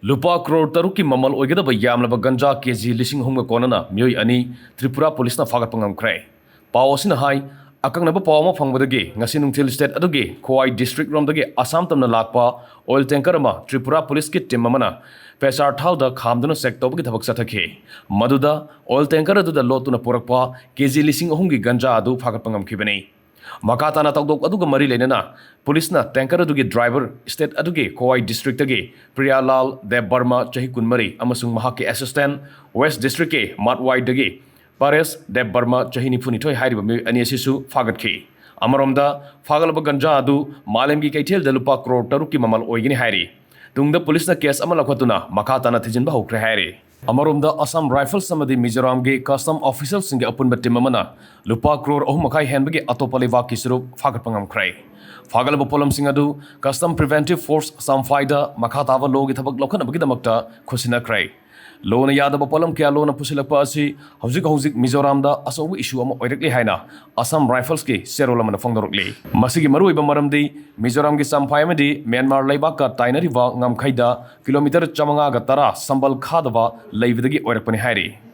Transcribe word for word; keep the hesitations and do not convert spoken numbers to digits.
ꯂꯨꯄꯥ ꯀ꯭ꯔꯣꯔ ꯇꯔꯨꯛꯀꯤ ꯃꯃꯜ ꯑꯣꯏꯒꯗꯕ ꯌꯥꯝꯂꯕ ꯒꯟꯖꯥ ꯀꯦ ꯖꯤ ꯂꯤꯁꯤꯡ ꯑꯍꯨꯝꯒ ꯀꯣꯟꯅꯅ ꯃꯤꯑꯣꯏ ꯑꯅꯤ ꯇ꯭ꯔꯤꯄꯨꯔꯥ ꯄꯨꯂꯤꯁꯅ ꯐꯥꯒꯠꯄ ꯉꯝꯈ꯭ꯔꯦ꯫ ꯄꯥꯎ ꯑꯁꯤꯅ ꯍꯥꯏ, ꯑꯀꯛꯅꯕ ꯄꯥꯎ ꯑꯃ ꯐꯪꯕꯗꯒꯤ ꯉꯁꯤ ꯅꯨꯡꯊꯤꯜ ꯁ꯭ꯇꯦꯠ ꯑꯗꯨꯒꯤ ꯈꯣꯋꯥꯏ ꯗꯤꯁꯇ꯭ꯔꯤꯛ ꯔꯣꯝꯗꯒꯤ ꯑꯁꯥꯝ ꯇꯝꯅ ꯂꯥꯛꯄ ꯑꯣꯏꯜ ꯇꯦꯡꯀꯔ ꯑꯃ ꯇ꯭ꯔꯤꯄꯨꯔꯥ ꯄꯨꯂꯤꯁꯀꯤ ꯇꯤꯝ ꯑꯃꯅ ꯄ꯭ꯔꯦꯁꯥꯔ ꯊꯥꯜꯗ ꯈꯥꯝꯗꯨꯅ ꯆꯦꯛ ꯇꯧꯕꯒꯤ ꯊꯕꯛ ꯆꯠꯊꯈꯤ꯫ ꯃꯗꯨꯗ ꯑꯣꯏꯜ ꯇꯦꯡꯀꯔ ꯑꯗꯨꯗ ꯂꯣꯠꯇꯨꯅ ꯄꯨꯔꯛꯄ ꯀꯦ ꯖꯤ ꯂꯤꯁꯤꯡ ꯑꯍꯨꯝꯒꯤ ꯒꯟꯖꯥ ꯑꯗꯨ ꯐꯥꯒꯠꯄ ꯉꯝꯈꯤꯕꯅꯤ꯫ ꯃꯈꯥ ꯇꯥꯅ ꯊꯧꯗꯣꯛ ꯑꯗꯨꯒ ꯃꯔꯤ ꯂꯩꯅꯅ ꯄꯨꯂꯤꯁꯅ ꯇꯦꯡꯀꯔ ꯑꯗꯨꯒꯤ ꯗ꯭ꯔꯥꯏꯚꯔ ꯁ꯭ꯇꯦꯠ ꯑꯗꯨꯒꯤ ꯈꯣꯋꯥꯏ ꯗꯤꯁꯇ꯭ꯔꯤꯛꯇꯒꯤ ꯄ꯭ꯔꯤꯌꯥꯂꯥꯜ ꯗꯦꯕ ꯕꯔꯃ, ꯆꯍꯤ ꯀꯨꯟꯃꯔꯤ, ꯑꯃꯁꯨꯡ ꯃꯍꯥꯛꯀꯤ ꯑꯦꯁꯤꯁꯇꯦꯟꯠ ꯋꯦꯁ ꯗꯤꯁꯇ꯭ꯔꯤꯛꯀꯤ ꯃꯥꯠꯋꯥꯏꯗꯒꯤ ꯄꯥꯔꯦꯁ ꯗꯦꯕ ꯕꯔꯃ, ꯆꯍꯤ ꯅꯤꯐꯨꯅꯤꯊꯣꯏ ꯍꯥꯏꯔꯤꯕ ꯃꯤꯑꯣꯏ ꯑꯅꯤ ꯑꯁꯤꯁꯨ ꯐꯥꯒꯠꯈꯤ꯫ ꯑꯃꯔꯣꯝꯗ, ꯐꯥꯒꯠꯂꯕ ꯒꯟꯖꯥ ꯑꯗꯨ ꯃꯥꯂꯦꯝꯒꯤ ꯀꯩꯊꯦꯜꯗ ꯂꯨꯄꯥ ꯀ꯭ꯔꯣꯔ ꯇꯔꯨꯛꯀꯤ ꯃꯃꯜ ꯑꯣꯏꯒꯅꯤ ꯍꯥꯏꯔꯤ꯫ ꯇꯨꯡꯗ ꯄꯨꯂꯤꯁꯅ ꯀꯦꯁ ꯑꯃ ꯂꯧꯈꯠꯇꯨꯅ ꯃꯈꯥ ꯇꯥꯅ ꯊꯤꯖꯤꯟꯕ ꯍꯧꯈ꯭ꯔꯦ ꯍꯥꯏꯔꯤ꯫ ꯑꯃꯔꯣꯝꯗ, ꯑꯁꯥꯝ ꯔꯥꯏꯐꯜꯁ ꯑꯃꯗꯤ ꯃꯤꯖꯣꯔꯥꯝꯒꯤ ꯀꯁꯇꯝ ꯑꯣꯐꯤꯁꯤꯌꯦꯜꯁꯤꯡꯒꯤ ꯑꯄꯨꯟꯕ ꯇꯤꯝ ꯑꯃꯅ ꯂꯨꯄꯥ ꯀ꯭ꯔꯣꯔ ꯑꯍꯨꯝ ꯃꯈꯥꯏ ꯍꯦꯟꯕꯒꯤ ꯑꯇꯣꯞꯄ ꯂꯩꯕꯥꯛꯀꯤ ꯁꯔꯨꯛ ꯐꯥꯒꯠꯄ ꯉꯝꯈ꯭ꯔꯦ꯫ ꯐꯥꯒꯠꯂꯕ ꯄꯣꯠꯂꯝꯁꯤꯡ ꯑꯗꯨ ꯀꯁꯇꯝ ꯄ꯭ꯔꯤꯚꯦꯟꯇꯤꯚ ꯐꯣꯔꯁ ꯆꯝꯐꯥꯏꯗ ꯃꯈꯥ ꯇꯥꯕ ꯂꯣꯒꯤ ꯊꯕꯛ ꯂꯧꯈꯠꯅꯕꯒꯤꯗꯃꯛꯇ ꯈꯨꯠꯁꯤꯟꯅꯈ꯭ꯔꯦ꯫ ꯂꯣꯅ ꯌꯥꯗꯕ ꯄꯣꯠꯂꯝ ꯀꯌꯥ ꯂꯣꯅ ꯄꯨꯁꯤꯜꯂꯛꯄ ꯑꯁꯤ ꯍꯧꯖꯤꯛ ꯍꯧꯖꯤꯛ ꯃꯤꯖꯣꯔꯥꯝꯗ ꯑꯆꯧꯕ ꯏꯁꯨ ꯑꯃ ꯑꯣꯏꯔꯛꯂꯤ ꯍꯥꯏꯅ ꯑꯁꯥꯝ ꯔꯥꯏꯐꯜꯁꯀꯤ ꯆꯦꯔꯣꯜ ꯑꯃꯅ ꯐꯣꯡꯗꯣꯔꯛꯂꯤ꯫ ꯃꯁꯤꯒꯤ ꯃꯔꯨꯑꯣꯏꯕ ꯃꯔꯝꯗꯤ ꯃꯤꯖꯣꯔꯥꯝꯒꯤ ꯆꯝꯐꯥꯏ ꯑꯃꯗꯤ ꯃ꯭ꯌꯥꯟꯃꯥꯔ ꯂꯩꯕꯥꯛꯀ ꯇꯥꯏꯅꯔꯤꯕ ꯉꯝꯈꯩꯗ ꯀꯤꯂꯣꯃꯤꯇꯔ ꯆꯥꯃꯉꯥꯒ ꯇꯔꯥ ꯁꯝꯕꯜ ꯈꯥꯗꯕ ꯂꯩꯕꯗꯒꯤ ꯑꯣꯏꯔꯛꯄꯅꯤ ꯍꯥꯏꯔꯤ꯫